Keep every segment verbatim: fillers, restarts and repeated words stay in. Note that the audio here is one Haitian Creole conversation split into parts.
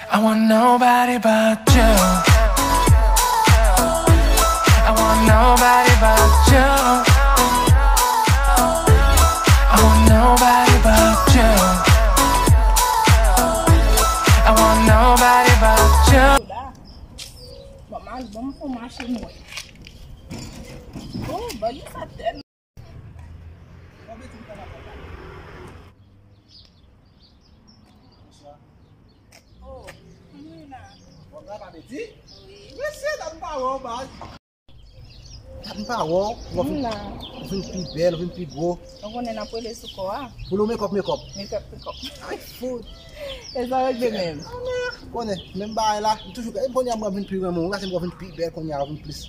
I want nobody but you. I want nobody but you. I want nobody but you. I want nobody but you. Bon, mal, bon, pou mache mwen. Oh, bagay sa tèl. Oh, mwen la. Bon, la pa peti. Mesye, dam pa wè w, baz. Dam pa wè w, ou vin, ou vin pi bèl, ou vin pi gwo. Ou konnen n ap rele sou kò a. Pou nou mekòp, mekòp. Mekòp, mekòp. Ay, fout. E sa regle menm. Konnen, menm bagay la, m toujou, e kounye a mwen vin pi renmen w, ou wè se mwen vin pi bèl kounye a, ou vin plis.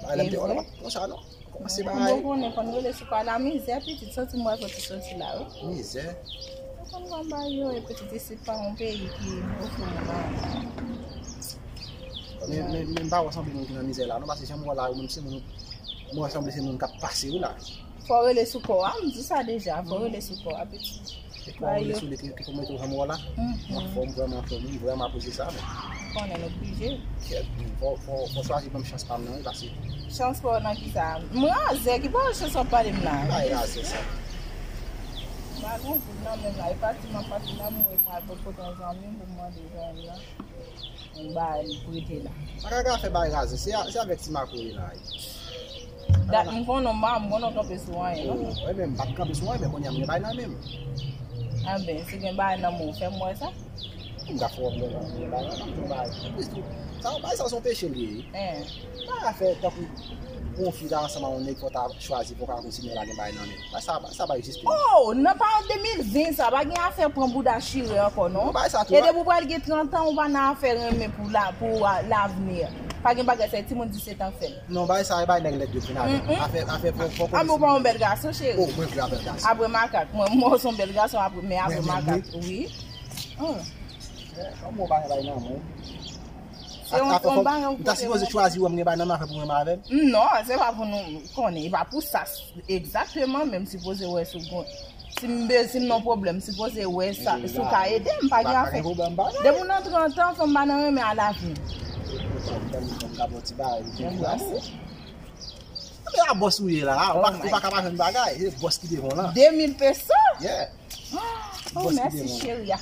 Bagay la, m te wè, konsa non. Kòmanse bagay. Ou konnen, fò n rele sou kò a la mizè, pitit, soti m wè kote soti la, wi. Mizè. Ou konn kòman bagay yo ye, pitit, isit pa yon peyi ki ofri moun anyen. Men, men, men m pa wè sanble moun ki nan mizè la, non, paske jan m wè la, ou menm se moun, mwen sanble se moun k ap pase, wi, la. Fò rele sou kò a, m di sa deja, fò rele sou kò a, pitit. E pou mwen rele sou li ki, ki pou mete w jan m wè w la. Mwen anfòm, vrèman anfòm, wi, vrèman apresye sa, men. Konnen n oblije. Kèt, fò, fò, fò chwazi ban m chans pa m nan, wi, paske. Chans pa w nan kisa? Mwen razè, ki pa chans w ap pale m la? Bay razè sa. M pa gon goud nan men m la, e pati m ap pati la, m wè m al pot kote yon zanmi m pou m mande zanmi an. Yon bagay li prete la. Pa ka ka fè bagay razè, se, se avèk ti Marco ye la. Dat m konnen w, m pa, m konnen w kanpe sou anyen, non. Oh, e men m pa t kanpe sou anyen, men kounye a m gen bagay nan men m. Anben, si gen bagay nan men w, fè m wè sa. M ka fè w wè m gen bagay nan men m, m gen bagay nan men m, m gen bagay. Anplis tou, sa, bagay sa se yon peche l ye. Hein. Pa ka fè tankou yon fi ta ansanm a yon nèg fò ta chwazi pou w ka kontinye la gen bagay nan men l. Bagay sa, bagay sa pa egziste. Oh, nan pa an de mil ven sa, pa gen afè pran bouda chire ankò, non. Non, bagay sa tou. E depi w pral gen trant an, ou pa nan afè renmen pou la, pou a, lavni. Pa gen bagay sa, e timoun disèt an k fè l. Non, bagay sa, e bay nèg lèd yo fin avè. Afè, afè fò, fò. Ah, men ou pa yon bèl gason, cheri. Oh, mwen vre bèl gason. Apre makak, mwen, mwen se yon bèl gason, apre, men apre makak, wi. Kòman w pa gen bagay nan men w? Se yon, yon bagay ou ta sipoze chwazi wè m gen bagay nan men afè pou renmen avè m? Non, se pa pou nou konnen, e pa pou sa egzakteman, men m sipoze wè si w gon, si m be-, si m nan pwoblèm, m sipoze wè sa, si w ka ede m, pa gen afè. Depi w nan trant an, fò m pa nan renmen alavni. Anbrase. Men a bòs ou ye la, ou pa, ou pa ka pa jwenn bagay, se bòs ki devan w lan. De mil peso? Yeah. Oh, mèsi, cheri a.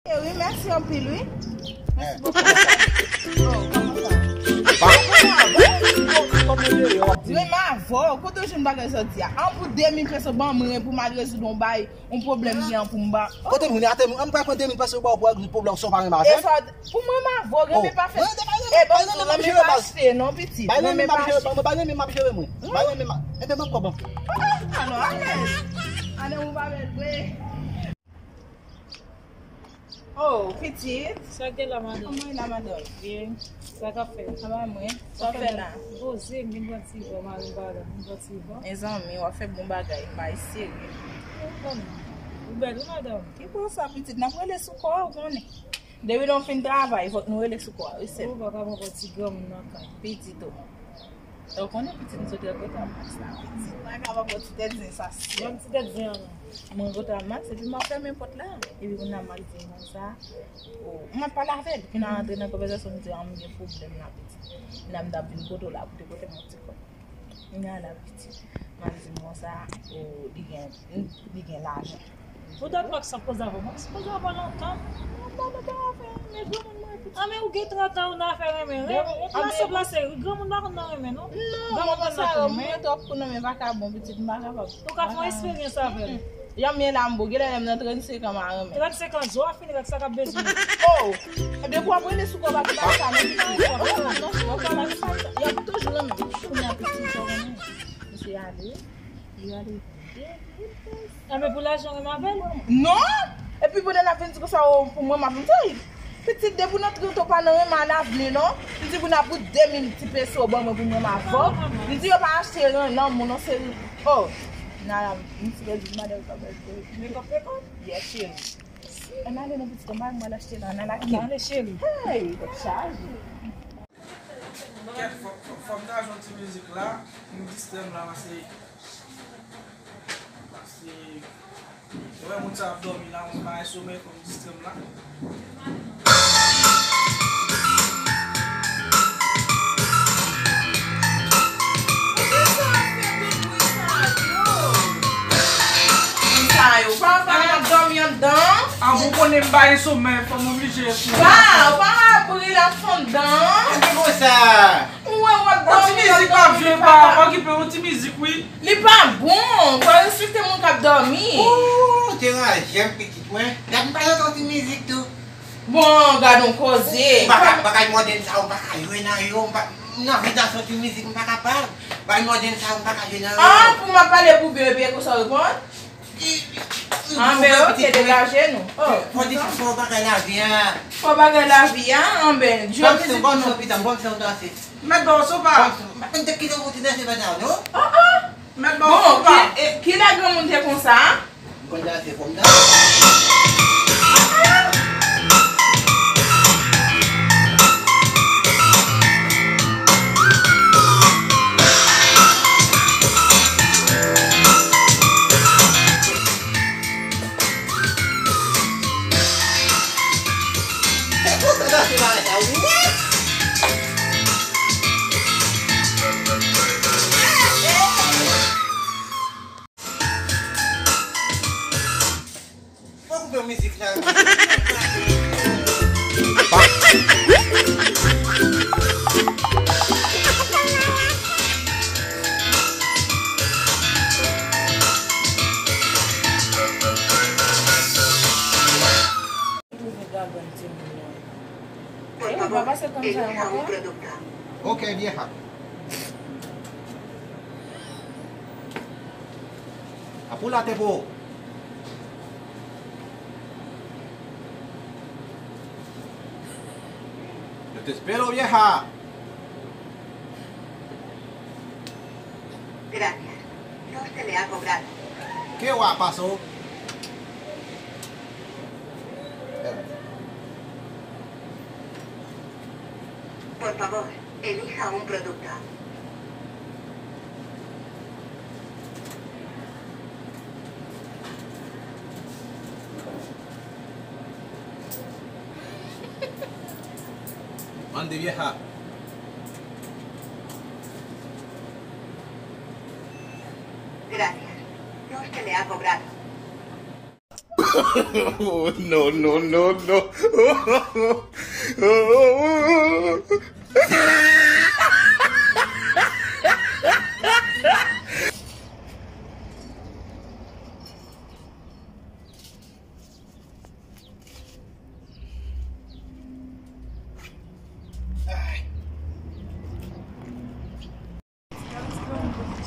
Cheri, mèsi anpil, wi. Mèsi bokou. Oh, kòman sa? Renmen avè w, kote w jwenn bagay sa w di a? An pou de mil peso ban mwen pou m al rezoud yon bay, yon pwoblèm gen an pou m ba. Kote moun atè moun, an m pral pran de mil peso ba w pou al rezoud pwoblèm sa w pa renmen avè m? Pou mwen m avè w, renmen pa fè. E ban m di w, renmen pa achte non, pitit. Bay renmen m ap jere, bay renmen m ap jere mwen. Bay renmen m ap, enben ban m kòb an. Ah non, alèz. Alèz, ou pa bèl vre. Oh, pitit. Sa k gen la, madanm? Kòman w ye la, madanm? Byen. Sa k ap fèt? Sa va mwen. Sa w fè la? Poze, m vin pran ti van, mari m pa la. M vin pran ti van. Mezanmi, w ap fè bon bagay, m bay serye. Ou bèl, wi, madanm. Ki pou sa, pitit? N ap rele sou kò w, ou konnen. Depi lè w fin travay, fòk nou rele sou kò a, wi, sè m. Ou pa ka pran ti granmoun nan kay. Pitit, o. Ou konnen pitit m sot lòt kote a mas la, pitit. M pa ka pran ti tèt zen sa, sè. Ban m ti tèt zen an non. Mwen kote a mas, epi m ap fèmen pòt la. Epi kounye a m ap di konsa, o, m ap pale avè l. Epi n a rantre nan konvèsasyon, m di, a, m gen pwoblèm la, pitit. Kounye a m t ap vin kote w la, pou te pote m yon ti kòb. Kounye a la, pitit. M ap di m konsa, o, li gen, li gen lajan. Ou ta pran sa poze avè mwen. Poze avè lontan. Mwen pa nan afè renmen granmoun mwen, pitit. A, men ou gen trant an, ou nan afè renmen. Ou plase, plase. Granmoun pa konn nan renmen, non. Non, mwen pa sa, mwen twòp kou nan men vakabon, pitit, m pa kapab. Ou ka fè yon esperyans avè l. Jan m ye la, m bo, genlè lè m nan trannsenk an, m a renmen. Trannsenk an, zo a fini avèk sa k ap bezwen. Oh! Depi w ap rele sou kò, pa gen bagay sa, non, pitit. Oh, non, non, non, y ap toujou renmen. Kounye a, pitit, sa w renmen. Misye ale, li ale. Enben, pou lajan, renmen avè l? Non! Epi pandan n ap vin di konsa, o, pou mwen, m ap vin di, pitit, depi w nan trant an, w pa nan renmen alavni, non. M di pou n ap bout de mil ti peso ban mwen pou mwen, m avè w. M di yo pa achte ren nan moun, non, seri. Oh! Nana, m ti pèdi madanm sa bèl. Mekòp, mekòp? Yes, cheri. Ann ale non, pitit, ann al, mwen al achte la, ann al achte. Ann ale, cheri. Hey, tèt chaje. Kèt, fò, fò, fò m ta jwenn ti mizik la, m distrè m la, pase, pase, Wè moun sa ap dòmi la, mwen pa gen somèy, fò m distrè m la. Sa yo, pa, pa, pa dòmi anndan. An, ou konnen m pa gen somèy, fò m oblije fè. Pa, ou pa abri la fonddan. Mwen te konsa. Ou wè w ap dòmi. On ti mizik k ap jwe, pa okipe, on ti mizik, wi. Li pa bon, fò respekte moun k ap dòmi. Ooh, te raje m pitit mwen. Gad m pa janm tann ti mizik tou. Bon, gad on koze. M pa ka, m pa ka mòde m sa, m pa ka jwe nan yo, m pa, m nan vi nan son ti mizik, m pa kapab. M pa mòde m sa, m pa ka jwe nan yo. Ah, pou m ap pale pou bebe, konsa w reponn? Anben, oke, degaje nou. Oh, fò di fò bagay lavi a. Fò bagay lavi a, anben, Dye. Ban m son, ban m son, pitit m, ban m son danse. Mèt ba w sopa. Ban m son. M pa konn te kite w pou ti danse pandan non. Oh, oh. Mèt ba w sopa. Bon, ki, eh, kilè granmoun te konsa? M konn danse, fò m danse. Fò koupe mizik la. Twouve gagann timoun yo. Por favor, elija un producto. Ok, vieja. Apúrate, po. Yo te espero, vieja. Gracias. No se le ha cobrado. ¿Qué va, pasó? Por favor, elija un producto. Mande vieja. Gracias. No se le ha cobrado. No, no, no, no.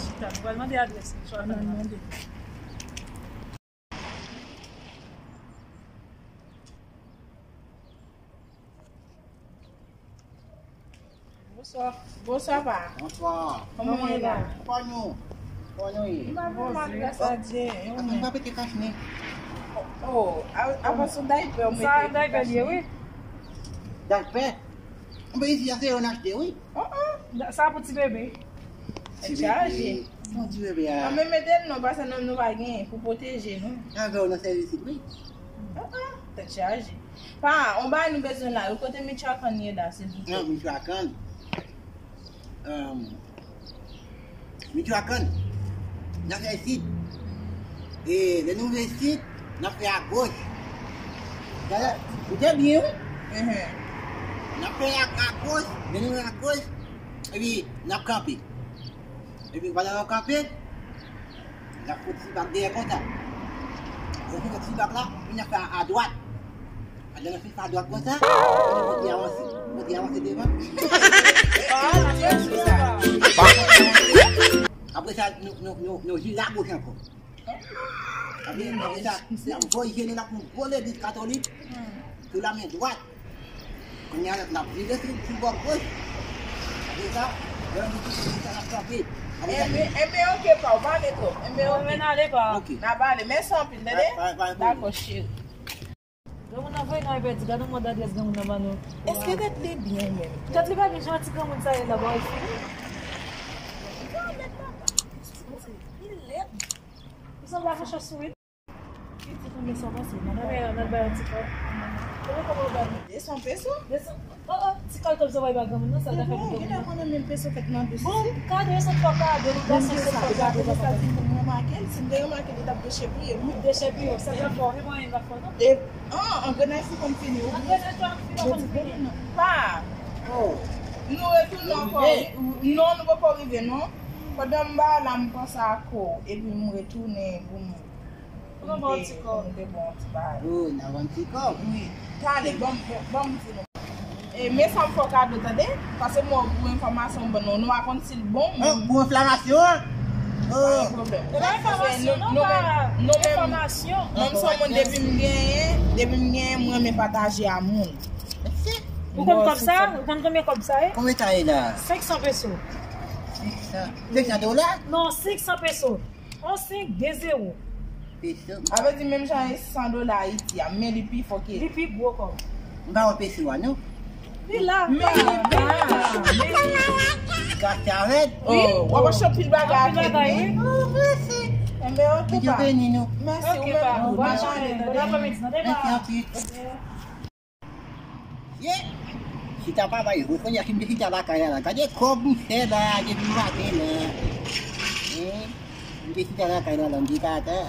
Chita, nou pral mande adrès li, chita. Ann al mande. Bonswa. Bonswa, pa. Bonswa. Kòman w ye la? Kòman nou? Kòman nou ye? M pa vrèman, gras a Dye. E ou menm? Mwen pa pete kach, men. Oh, oh, a, apa se daypè ou mete? Sa daypè li ye, wi. Daypè? Mwen isi a se yo n achte, wi. Oh, oh. Sa pou ti bebe. Tèt chaje. Bon, ti bebe a. An, men mete l non, paske nou, nou pa gen pou pwoteje nou. Avè w nan sèvis isit, wi. Ah, ah, tèt chaje. Pa, on bagay nou bezwen la, wi, kote Michoacán ye la, silvouplè? Ah, Michoacán. Ahn, Michoacán. N a fè isit. E lè nou rive isit, n a fè agoch. Talè, ou te byen, wi. Enhen. N a fè a, agoch, lè nou rive agoch, epi n a kanpe. Epi pandan n ap kanpe, n ap fè ti bak dèyè konsa. Lè nou fè ti bak la, epi n ap fè a, adwat. Pandan n ap fè adwat konsa, epi nou kontinye avanse. Nou kontinye avanse devan. Apre sa, nou, nou, nou, nou vire agoch ankò. Apre, apre sa, n ap voye nou nan yon gwo legliz katolik, sou la men dwat. Kounye a, n ap vire sou, sou bò goch. Apre sa, lè nou vin sou sa, n ap kanpe. Apre sa, enben, enben, oke, pa, ou pale twòp. Enben, oke. Ann ale, pa. Oke. N ap ale. Mèsi anpil, tande? Pa, pa, pa, pa. Dakò, cheri. Granmoun nan voye nou al pèdi. Gad yon mòd adrès granmoun nan ban nou. Èske tèt li byen menm? Tèt li pa byen, jan ti granmoun sa ye la, ba w fini. Li lèd. Li sanble ak yon chòv sourit. Pitit Men sa pase, nan bay, nan bay yon ti kòb. Kòman, kòman w bay? De san peso? De san. Oh, oh, ti kòb kòb sa w bay ba granmoun nan, sa l ta fè pou granmoun nan. Bon, kado, se pa kado, nou gason, se pa kado, papa. Sa di, mwen remake l, si m te remake l, li t ap dechèpiye m, wi. Dechèpiye w, sa pa fò, e mwen, e pa fò, non? E, an, angrenaj fou konn fini, wi. Angrenaj fou konn fini. Pa. Oh. Nou retounen ankò, wi. Non, nou poko rive, non. Pandan m ba la, m panse ak ou, epi m retounen pou m Pran yon ti kòb. Te bon ti bagay. Oh, n a yon ti kòb. Wi. Tande, ban m, ban m di nou. E, men sa m fè w kado, tande? Paske mwen, pou enfòmasyon, ban nou, nou pa konn si l bon, men pou enflamasyon an? Pa gen pwoblèm. E pa enfòmasyon, non, pa enfòmasyon. Mwen, m se yon moun, depi m genyen, depi m genyen, mwen renmen pataje a moun. Ou konn kòb sa? Ou konn konbyen kòb sa ye? Konbyen sa ye la? Senk san peso. Senk san. Senk san dola? Non, senk san peso. On senk, de zewo. Peso. Sa vle di menm jan e san dola Ayiti a, men li pi fò ke li. Li pi gwo kòb. M pa wè peso a, non. Li la. Men li la. Gate avèk. Oh, w ap achte anpil bagay avèk li. Oh, mèsi. Enben, oke, pa. Bondye beni nou. Mèsi, ou menm tou. Bòn jounen. Bòn aprèmidi, tande pa. Mèsi anpil. Ye! Chita pa bay, ou konnen si m te chita lakay la, la. Gade kòb m fè la, depi maten la. Hein? M te chita lakay la, la, m te ka ta.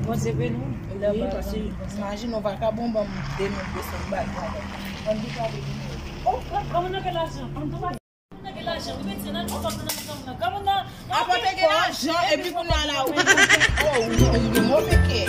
Bondye beni w. Wi, paske imajine yon vakabon ban m de mil peso m ba l travay. Ann di pa de mil. Oh, kòman nan gen lajan? Ann di pa Apante gen lajan, epi kounye a la, ou, ou, ou, ou gen move kè.